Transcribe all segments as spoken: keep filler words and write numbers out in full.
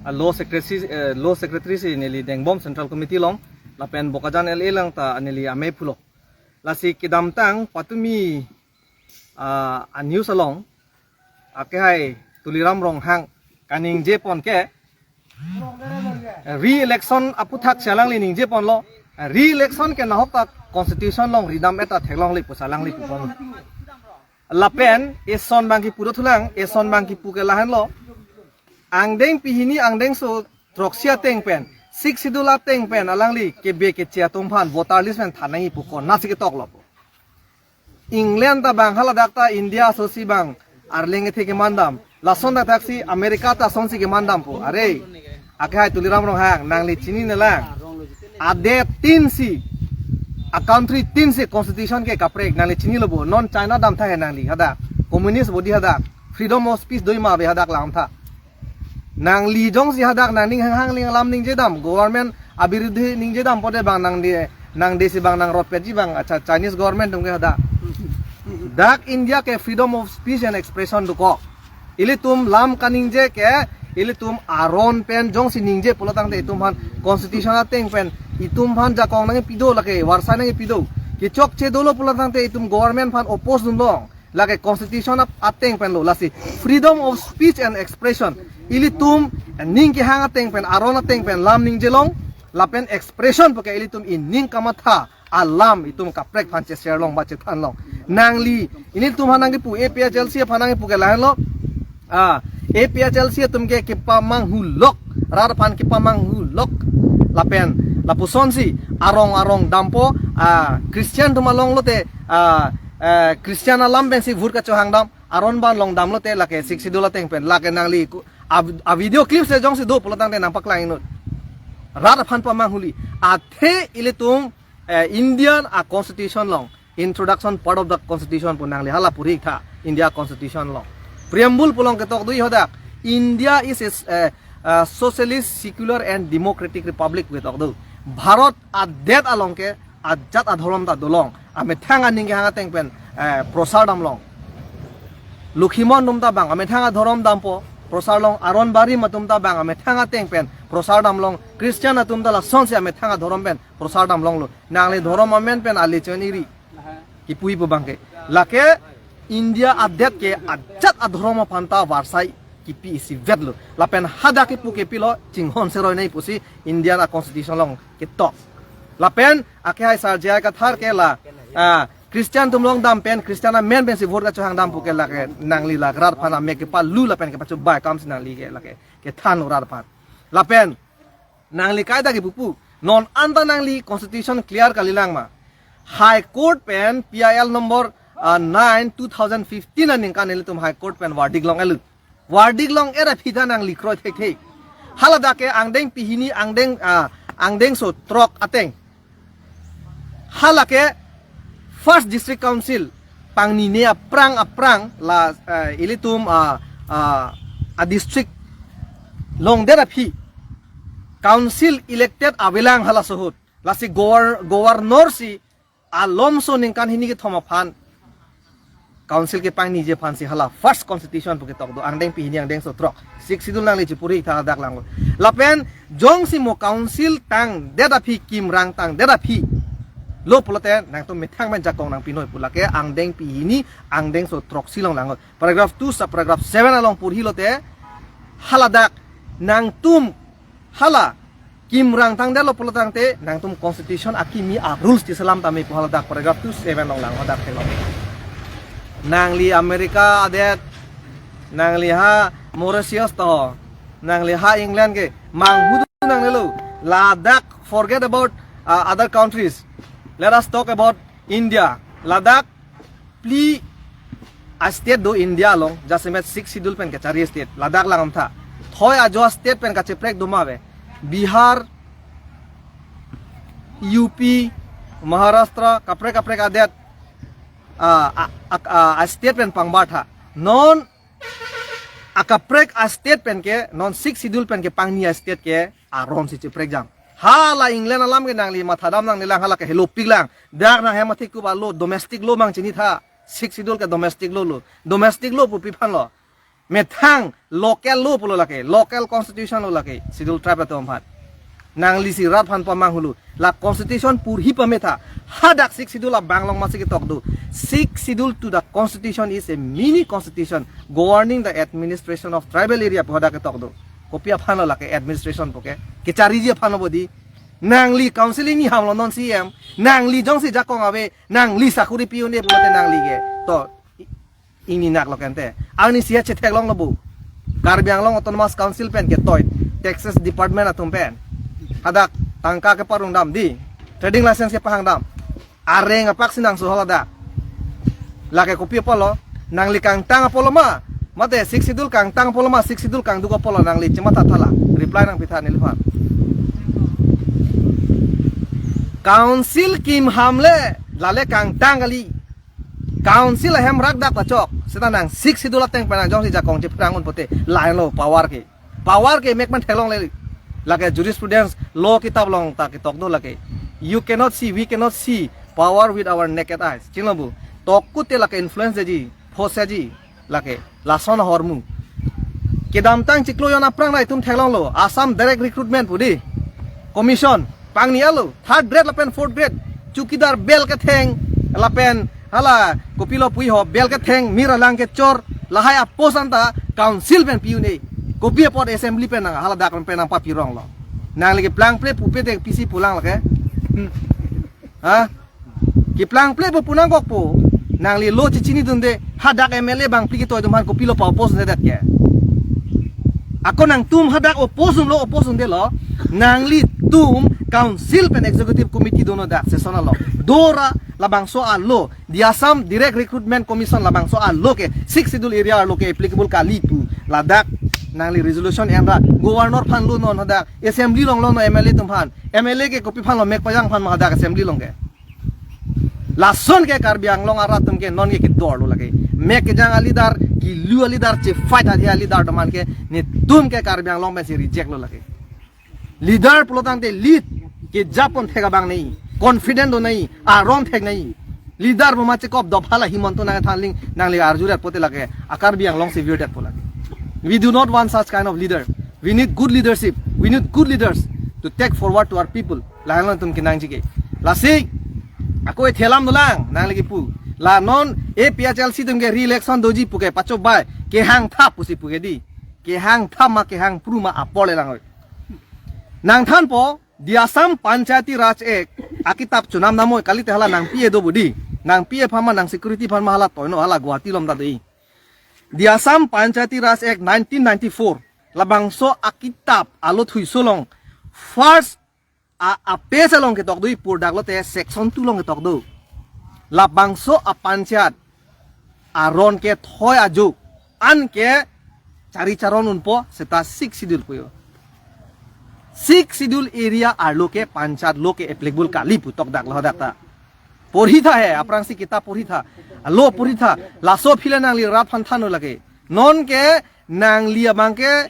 a law secretary, eh, law secretary si neli dengbom Central Committee along, lapen Bokajan L A along ta neli amei pulo. Lasi kedamtang patumi, ah, a news along, akehai Tuliram Ronghang kaningje pon ke, re-election aphuthak si alangli ningje ponlo. Re-election ke nahok ta constitution along ridam-et ta theklongle pusi alangli pu pon. Lapen eson abang kipu do thulang, eson abang kipu ke lahenlo. Angdeng pihini angdengso throksi ateng pen, Sixth Schedule ateng pen alangli kebe keche atum aphan voter list pen than nangji pu konatsi ketoklo pu. England ta bang haladak ta India asosi bang arleng kethe kemandam. Lason dak thaksi America ta asonsi kemandam pu. Are, akehai Tuliram Ronghang, nangli chininelang. Adet tin si, a country tin si constitution ke kaprek, nangli chinilo bo. Non China damtha he nangli hadak. Communist body hadak. Freedom of speech doi ma ave hadak lamtha. Nangli jongsi hadak nangning hanghang ling alam ningje dam, government abirudhi ningje dam pute bang nangde, nangde si bang nang rotpetji bang, acha Chinese government atum ke hadak. Dak India ke freedom of speech and expression dokok. Ilitum lam kaningje ke, ilitum aron pen jongsi ningje pulo tangte itum aphan constitution ateng pen, itum aphan jakong nangpi do lake, varsai nangpi do. Kechokche dolo pulo tangte itum government aphan oppose dunlong. Lake constitution ap-, ateng pen lo, lasi freedom of speech and expression. Ilitum ning kehang ateng pen, aron ateng pen lam ningje long, lapen expression puke ilitum ining kamatha alam itum kaprek aphan che-share long ba chethan long. Nangli, ilitum aphan nangkipu, A P H L C aphan nangkipu ke lahenlo. Ah, A P H L C atum ke kepamanghu lok, rat aphan kepamanghu lok. Lapen, lapusonsi, arong arong dampo, ah, Christian atum along lote, ah, eh, Christian alam pensi vote kachohang dam, aron ban long damlote lake Sixth Schedule ateng pen, lake nangli ku, a, a video clip se jongsi do pulo tangte nangpaklang inut. Rat aphan pamanghuli. Athe ilitum, eh, Indian a constitution along, introduction part of the constitution pu nangli hala puri tha, India constitution along. Preamble pu along ketok do hadak, India is a, eh, eh, socialist, secular and democratic republic ketok do. Bharat adet along ke ajat adhorom ta dolong. Amethang aning kehang ateng pen, eh, prosar dam long. Lokhimon atum ta bang amethang adhorom dampo prosar long, aron barim atum ta bang amethang ateng pen prosar dam long. Christian atum ta lasonsi amethang adhorom pen prosar dam longlo. Nangli dhorom amen pen ali chon iri. Kipu-i pu abang ke. Lake India adet ke ajat adhorom aphan ta varsai kipi isivetlo. Lapen hadak kipu kepilo chinghon seroi nangji pusi India a constitution along ketok. Lapen akehai Sir J I Kathar ke la, ah, Christian atum along dam pen, Christian amen pensi vote kachohang dam puke lake nangli la rat aphan amek kepalu lapen kepachubai akamsi nangli ke lake kethan rat aphan. Lapen nangli kaita kipu pu. Non anta nangli constitution clear kalilang ma. High Court pen P I L number, ah, nine two thousand fifteen aningkan ilitum High Court pen verdict long-etlo. Verdict long-et aphi ta nangli kroi thekthe. Haladak ke angdeng pihini angdeng, ah, angdengso throk ateng. Halake First District Council pangnine aphrang aphrang la, eh, ilitum, ah, ah, a district longdet aphi council elected avelang halaso ahut. Lasi gover-, governor si alomso ningkan hini kethom aphan council kepangniji aphansi hala first constitution pu ketok do, angdeng pihini angdengso throk. Sixth Schedule nangli chipuri tha dak lang. Lapen jongsi mo council tangdet aphi, kimrang tangdet aphi lo pulote nangtum methang pen jakong nangpi noi pu lake angdeng pihini angdengso throksi along lang. Paragraph two sub paragraph seven along purhi lote haladak nangtum hala kimrang tangdetlo pulo tangte nangtum constitution akimi a rules ti selam tame pu haladak paragraph two seven along lang hadak kelong. Nangli America adet, nangli ha Mauritius to, nangli ha England ke manghudu nangnelo. Ladak forget about, uh, other countries. Let us talk about India. Ladak phli a state do India along, jasemet Sixth Schedule pen kachari state, ladak lang amtha. Thoi ajo a state pen kacheprek do ma ave. Bihar, U P, Maharashtra, kaprek kaprek adet, ah, a, a, a, a state pen pangbar tha. Non akaprek a state pen ke, non Sixth Schedule pen kepangni a state ke aron si cheprekjam. Hala England alam ke nangli mathadam nangnelang hala ke helopik lang. Dak nang hem athekup alo domestic law mang chinitha. Sixth Schedule ke domestic law lo. Domestic law pu pi aphan lo. Methang local law pulo lake, local constitution lo lake, Schedule Tribe atum aphan. Nangli si rat aphan pamang hulu, la constitution porhi pametha, hadak Sixth Schedule abang along masi ketok do. Sixth Schedule to the constitution is a mini constitution governing the administration of tribal area pu hadak ketok do. Kopi aphan lo lake administration puke? Kechariji aphan lo bodi. Nangli council ingni hamlo non C M, nangli jongsi jakong ave, nangli sakuri pi-un-e pulote nangli ke. To, i-, ingni nak lo kente. Angni si chetheklong lo bu. Karbi Anglong Autonomous Council pen ketoi, Taxes Department atum pen. Hadak tangka keparong dam di. Trading license kepahang dam. Areng apak si nangso haladak. Lake kopi apotlo? Nangli kangtang apotlo ma? Mate Sixth Schedule kangtang apotlo ma, Sixth Schedule kangduk apotlo, nangli chematha tha la. Reply nangpitha neliphan. Council kim hamle, lale kangtang kali. Council ahem rak dak pachok. Seta nang Sixth Schedule ateng pen nang jongsi jakong chephrang un pote, lahenlo power ke. Power ke mek man theklongle. Lake jurisprudence, law kitab along ta ketok do lake. You cannot see, we cannot see power with our naked eyes. Chinilo bu. Tok kute lake influence ji, force ji, lake. Lason ahormu. Kedamtang chiklo jon aphrang na itum theklonglo. Assam Direct Recruitment pu di. Commission. Pangni alo. Third grade lapen fourth grade. Chowkidar bel ketheng. Lapen hala kopilo puiho bel ketheng. Mir alang kechor. Lahai apost anta council pen pi-un-e. Kopi apot assembly pen nang haladak pen nangpapironglo. Nangli keplang ple pupe te pisi pulang lake. Hmm. Ha? Keplang ple pu pu nangkokpo. Nangli law chechinidunde, hadak M L A bang pli ketoi atum aphan kopilo pa oppose dunde det ke. Ako nangtum hadak oppose dunlo, oppose dundelo. Nanglitum council pen executive committee dunlo dak session along. Dora labangso a-law, the Assam Direct Recruitment Commission labangso a-law ke Sixth Schedule area arlo ke applicable kali pu. Ladak nangli resolution enra, governor aphan lo non hadak, assembly along lo non M L A atum aphan. M L A ke kopi aphan lo, mek pajang aphan ma hadak assembly along ke. Lason ke Karbi Anglong arat atum ke non ke kedorlo lake. Mek kejang a-leader, kilu a-leader, che-fight athe a-leader atum aphan ke, netum ke Karbi Anglong pensi reject lo lake. Leader pulo tangte lead kejapon thek abang nei, confident do nei, aron thek nei. Leader boma chekop dophala Himanta nangthan ling, nangli arju det pote lake, a Karbi Anglong si vir det po lake. We do not want such kind of leader. We need good leadership. We need good leaders to take forward to our people. Lahenlo itum kenangji ke. Lasi, ako ethelam dolang, nangli kipu. La non A P H L C atum ke re-election doji puke pachobai, kehang thap pusi puke di. Kehang thap ma kehang phru ma apor le lang oi. Nangthanpo, the Assam Panchayati Raj Act, akitap chonam namoi kalite hala nangpi-e do bodi. Nangpi-e aphan ma nang security aphan ma hala toino hala Guwahati along ta dei. The Assam Panchayati Raj Act nineteen ninety-four. Labangso akitap alo thuiso along. First a, a page along ketok do ipur dak lote section two along ketok do. Labangso a panchayat aron kethoi ajo an ke chari charon unpo seta Sixth Schedule puyo. Sixth Schedule area arlo ke panchayat lo ke applicable kali pu tokdak lo dak ta. Porhi tha he, aphrangsi kitab porhi tha. Law porhi tha. Laso aphi le nangli rat aphan thanlo lake. Non ke nangli abang ke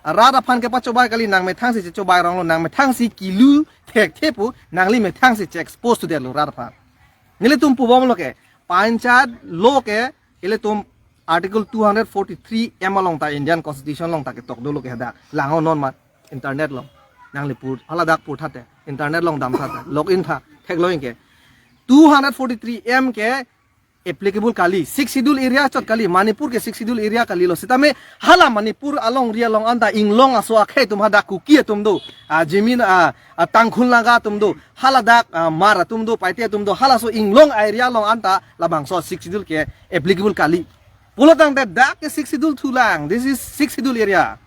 rat aphan kepachobai kali, nang methang si chechobai ronglo, nang methang si kilu thekthe pu, nangli methang si che-expose to detlo rat aphan. Nelitum pubomlo ke, panchayat lo ke, ilitum Article two hundred forty-three M along ta Indian Constitution along ta ketok dolo ke hadak. Lang-o non mat internet along. Nangli pur, haladak pur thate, internet along dam thate, log in tha, theklong ke. Two hundred forty-three M ke applicable kali, Sixth Schedule area chot kali, Manipur ke Sixth Schedule area kalilo. Sitame hala Manipur alongri along anta inglong aso akhei atum hadak Kuki atum do, a Jimin a, a Tangkhul Naga atum do, haladak a Hmar atum do, Paite atum do, halaso inglong area along anta labangso Sixth Schedule ke applicable kali. Pulo tangte dak ke Sixth Schedule thulang. This is Sixth Schedule area.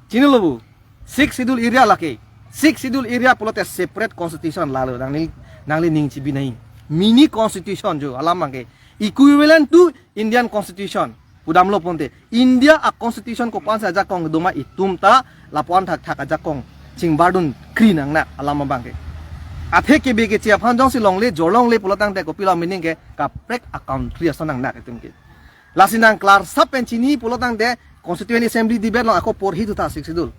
Chinilo bu. Sixth Schedule area lake. Sixth Schedule area pulote separate constitution lalo. Nangli, nangli ning chibi nai. Mini constitution jo alam abang ke. Equivalent to Indian Constitution. Pudamlo ponte. India a constitution kopansi ajakong doma itum ta lapu-an thakthak ajakong chingbardun kri nangnak alam abang ke. Athe kebe keche aphan jongsi longle, jor longle pulo tangte kopilo meaning ke kaprek a country ason nangnak itum ke. Lasi nang klarsap pen chini pulo tangte Constituent Assembly debate along ako porhi thu tha Sixth Schedule.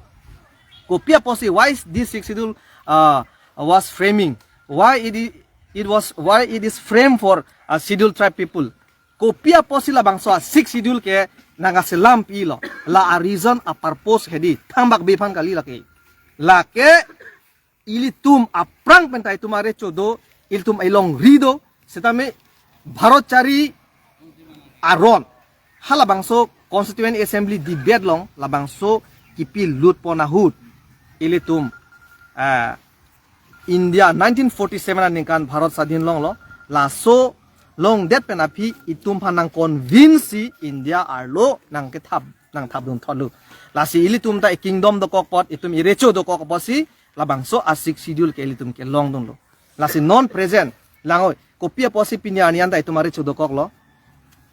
Kopi apotsi, why is this Sixth Schedule, uh, was framing? Why it is, it was, why it is framed for a Scheduled Tribe people? Kopi apotsi labangso a Sixth Schedule ke nangkaselam pilo. La a reason a purpose hedi thangbak biphan kali lake. Lake ilitum aphrang penta itum arecho do, ilitum alongri do, setame Bharat chari aron halabangso Constituent Assembly debate along labangso kipi lutpon ahut ilitum, ah, India nineteen forty-seven aningkan Bharat swadhin longlo, laso longdet pen aphi itum aphan nang convince si India arlo nangkethap, nangthapdun thotlo. Lasi ilitum ta e kingdom dokok apot, itum irecho dokok apotsi labangso a Sixth Schedule ke ilitum kelongdunlo. Lasi non present, langoi, kopi apotsi pini arni anta itum arecho dokoklo.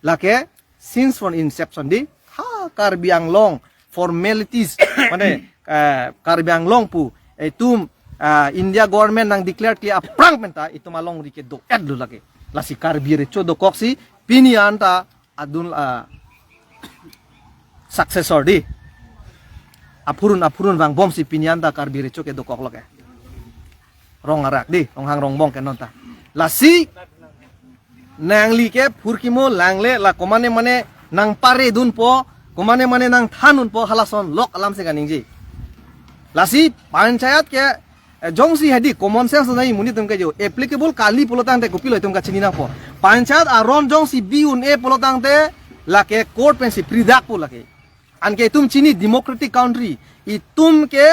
Lake since from inception di, ha Karbi Anglong formalities, mane, eh, Karbi Anglong pu, itum, ah, India government nang declare ke aphrang penta itum alongri ke do-etlo lake. Lasi Karbi recho dokoksi pini anta adun, ah, successor di. Aphurun aphurun vangbomsi pini anta Karbi recho ke dokoklo ke. Rong arak di, Ronghang Rongbong ke non ta. Lasi nangli ke phurkimo langle la komane mane nangparedunpo, komane mane nangthandunpo halason lok alamsi kaningje. Lasi panchayat ke, eh, jongsi hedi common sense nai monit atum ke jo applicable kali pulotangte kopilo itum kachini nangpo. Panchayat aron jongsi bi un-e pulotangte lake court pensi pridakpo lake. Anke itum chini democratic country, itum ke,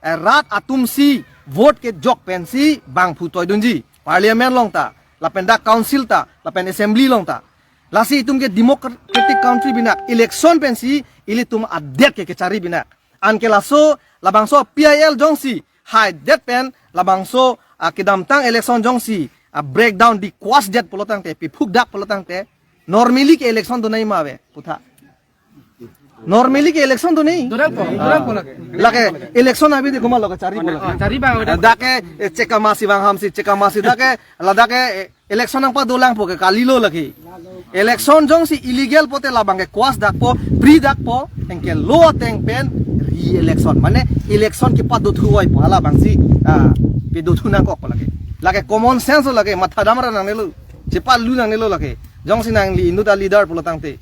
eh, rat atumsi vote kejok pensi bangphu toidunji. Parliament along ta, lapen dak council ta, lapen assembly along ta. Lasi itum ke democratic country binak, election pensi ilitum adet ke kechari binak. Anke laso labangso P I L jongsi haidet pen labangso, ah, kedamtang election jongsi, ah, breakdown di quash det pulotangte, piphukdak pulotangte, normally ke election donai ma ave, putha. Normally ke election donai. Donangpo, donangpo lake. Lake election abi de komatlo kacharipo lake. Ah, chari bang. Dak ke, eh, chekam asi bang hamsi, chekam asi dak ke, ladak ke, eh, election nangpadolangpo ke kalilo lake. Election jongsi illegal pote labang ke quash dakpo, pridakpo, anke law ateng pen re-election. Mane election kepadothu voipo halabangsi, ah, pedothu nangkokpo lake. Lake common sense lake, matha damra nangnelo. Chepalu nangnelo lake. Jongsi nangli inut a leader pulotangte.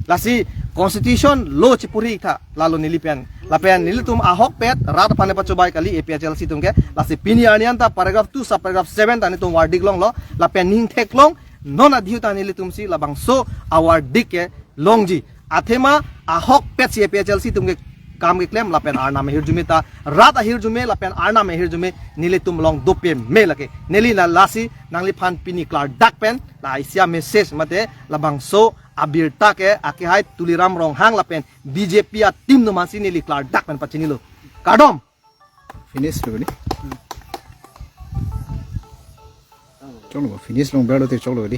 Lasi constitution law chepuri tha lalo neli pen. Lapen nelitum ahokpet rat aphan pachobei kali A P H L C atum ke. Lasi pini arni anta paragraph two sub paragraph seven ta nelitum verdict longlo. Lapen ning theklong non adhiu ta nelitumsi labangso a verdict ke longji. Athema ahokpetsi A P H L C atum ke kam keklem lapen arnam ahirjume ta rat ahirjume lapen arnam ahirjume nelitum along dopeme lake. Neli na lasi nangliphan pini klardak pen la isi a message mate labangso abirta ke akehai Tuliram Ronghang lapen B J P a team atum aphansi neli klardak pen pachinilo. Kardom. Finish lo ni. Choklo, finish long berlo te choklo di.